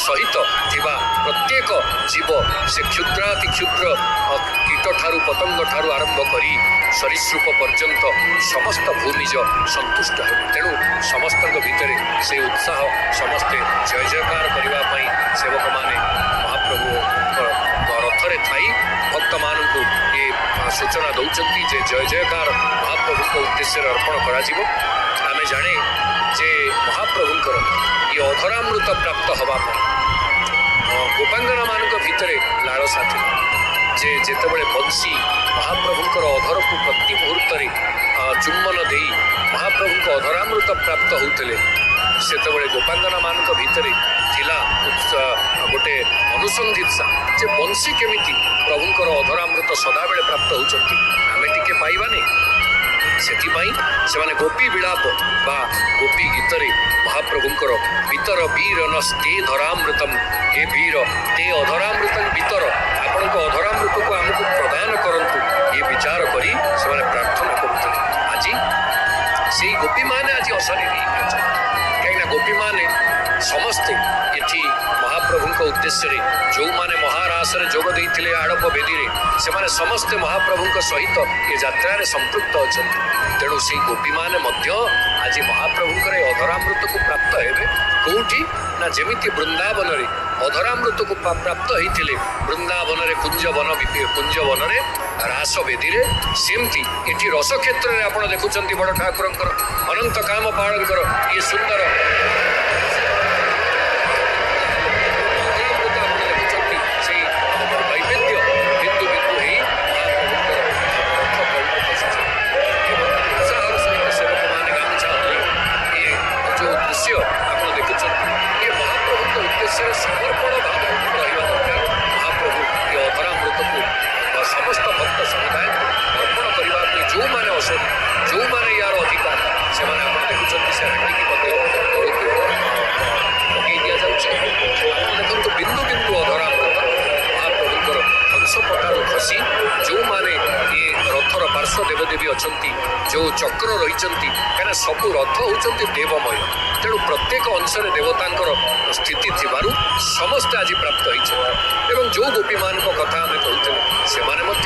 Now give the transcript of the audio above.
ସହିତ ଥିବା ପ୍ରତ୍ୟେକ ଜୀବ, ସେ କ୍ଷୁଦ୍ରାତି କ୍ଷୁଦ୍ର କୀଟ ଠାରୁ ପତଙ୍ଗ ଠାରୁ ଆରମ୍ଭ କରି ସରୀସୃପ ପର୍ଯ୍ୟନ୍ତ ସମସ୍ତ ଭୂମିଜ ସନ୍ତୁଷ୍ଟ ହେବେ। ତେଣୁ ସମସ୍ତଙ୍କ ଭିତରେ ସେ ଉତ୍ସାହ, ସମସ୍ତେ ଜୟ ଜୟକାର କରିବା ପାଇଁ ସେବକମାନେ ମହାପ୍ରଭୁଙ୍କ ରଥରେ ଥାଇ ଭକ୍ତମାନଙ୍କୁ ଏ ସୂଚନା ଦେଉଛନ୍ତି ଯେ ଜୟ ଜୟକାର ମହାପ୍ରଭୁଙ୍କ ଉଦ୍ଦେଶ୍ୟରେ ଅର୍ପଣ କରାଯିବ। ଆମେ ଜାଣେ ଯେ ମହାପ୍ରଭୁଙ୍କର ଏ ଅଧରାମୃତ ପ୍ରାପ୍ତ ହେବା ପାଇଁ ଗୋପାଙ୍ଗନାମାନଙ୍କ ଭିତରେ ଲାଳସା ଥିଲା ଯେ ଯେତେବେଳେ ବଂଶୀ ମହାପ୍ରଭୁଙ୍କର ଅଧରକୁ ପ୍ରତି ମୁହୂର୍ତ୍ତରେ ଚୁମ୍ବନ ଦେଇ ମହାପ୍ରଭୁଙ୍କ ଅଧରାମୃତ ପ୍ରାପ୍ତ ହେଉଥିଲେ, ସେତେବେଳେ ଗୋପାଙ୍ଗନାମାନଙ୍କ ଭିତରେ ଥିଲା ଗୋଟେ ଅନୁସନ୍ଧିତ୍ସା ଯେ ବଂଶୀ କେମିତି ପ୍ରଭୁଙ୍କର ଅଧରାମୃତ ସଦାବେଳେ ପ୍ରାପ୍ତ ହେଉଛନ୍ତି, ଆମେ ଟିକେ ପାଇବାନି। ସେଥିପାଇଁ ସେମାନେ ଗୋପୀ ବିଳାପ ବା ଗୋପୀ ଗୀତରେ ମହାପ୍ରଭୁଙ୍କର ବିତର ବୀର ନସ୍ତେ ଧରାମୃତମ, ହେ ବୀର ତେ ଅଧରାମୃତಂ ବିତର, ଆପଣଙ୍କ ଅଧରାମୃତକୁ ଆମକୁ ପ୍ରଦାନ କରନ୍ତୁ, ଏ ବିଚାର କରି ସେମାନେ ପ୍ରାର୍ଥନା କରୁଥିଲେ। ଆଜି ସେଇ ଗୋପୀମାନେ ଆଜି ଅଶରୀରୀ ହେଇକି ଅଛନ୍ତି। କାହିଁକିନା ଗୋପୀମାନେ ସମସ୍ତେ ଏଠି ମହାପ୍ରଭୁଙ୍କ ଉଦ୍ଦେଶ୍ୟରେ ଯେଉଁମାନେ ମହାରାସରେ ଯୋଗ ଦେଇଥିଲେ ଆଡ଼ପ ବେଦୀରେ, ସେମାନେ ସମସ୍ତେ ମହାପ୍ରଭୁଙ୍କ ସହିତ ଏ ଯାତ୍ରାରେ ସମ୍ପୃକ୍ତ ଅଛନ୍ତି। ତେଣୁ ସେଇ ଗୋପୀମାନେ ମଧ୍ୟ ଆଜି ମହାପ୍ରଭୁଙ୍କର ଏ ଅଧରାମୃତକୁ ପ୍ରାପ୍ତ ହେବେ। କୋଉଠି ନା ଯେମିତି ବୃନ୍ଦାବନରେ ଅଧରାମୃତକୁ ପ୍ରାପ୍ତ ହେଇଥିଲେ, ବୃନ୍ଦାବନରେ କୁଞ୍ଜବନରେ ରାସ ବେଦୀରେ, ସେମିତି ଏଠି ରସକ୍ଷେତ୍ରରେ ଆପଣ ଦେଖୁଛନ୍ତି ବଡ଼ ଠାକୁରଙ୍କର ଅନନ୍ତ କାମପାଳଙ୍କର ଏ ସୁନ୍ଦର ଅଧରାମୃତ ଆପଣ ଦେଖୁଛନ୍ତି। ସେଇ ନୈବେଦ୍ୟ ବିନ୍ଦୁ ବିନ୍ଦୁ ହେଇ ମହାପ୍ରଭୁଙ୍କର ରଥ ତଳକୁ ଖସୁଛି ଏବଂ ଉତ୍ସାହର ସହିତ ସେବକମାନେ ଗାମୁଛା ହଲେଇ ଏ ଯେଉଁ ଦୃଶ୍ୟ ଆପଣ ଦେଖୁଛନ୍ତି, ଏ ମହାପ୍ରଭୁଙ୍କ ଉଦ୍ଦେଶ୍ୟରେ ସମର୍ପଣ ଭାବ ରହିବା ଦରକାର। ମହାପ୍ରଭୁ ଏ ଅଧରାମୃତକୁ ସମସ୍ତ ଭକ୍ତ ସମୁଦାୟକୁ ଅର୍ପଣ କରିବା ପାଇଁ ଯେଉଁମାନେ ଅଶରୀରୀ, ଯେଉଁମାନେ ୟାର ଅଧିକାର, ସେମାନେ ଆପଣ ଦେଖୁଛନ୍ତି ସେ ହାଣ୍ଡିକି ମଧ୍ୟ ତଳକୁ ପକେଇ ଦିଆଯାଉଛି। ଆପଣ ଦେଖନ୍ତୁ ବିନ୍ଦୁ ବିନ୍ଦୁ ଅଧରାମୃତ ମହାପ୍ରଭୁଙ୍କର ହଂସପଟାରୁ ଖସି ଯେଉଁମାନେ ଏ ରଥର ପାର୍ଶ୍ୱ ଦେବଦେବୀ ଅଛନ୍ତି, ଯେଉଁ ଚକ୍ର ରହିଛନ୍ତି, କାହିଁକିନା ସବୁ ରଥ ହେଉଛନ୍ତି ଦେବମୟ, ତେଣୁ ପ୍ରତ୍ୟେକ ଅଂଶରେ ଦେବତାଙ୍କର ସ୍ଥିତି ଥିବାରୁ ସମସ୍ତେ ଆଜି ପ୍ରାପ୍ତ ହୋଇଛନ୍ତି। ଏବଂ ଯେଉଁ ଗୋପୀମାନଙ୍କ କଥା ଆମେ କହୁଥିଲେ, ସେମାନେ ମଧ୍ୟ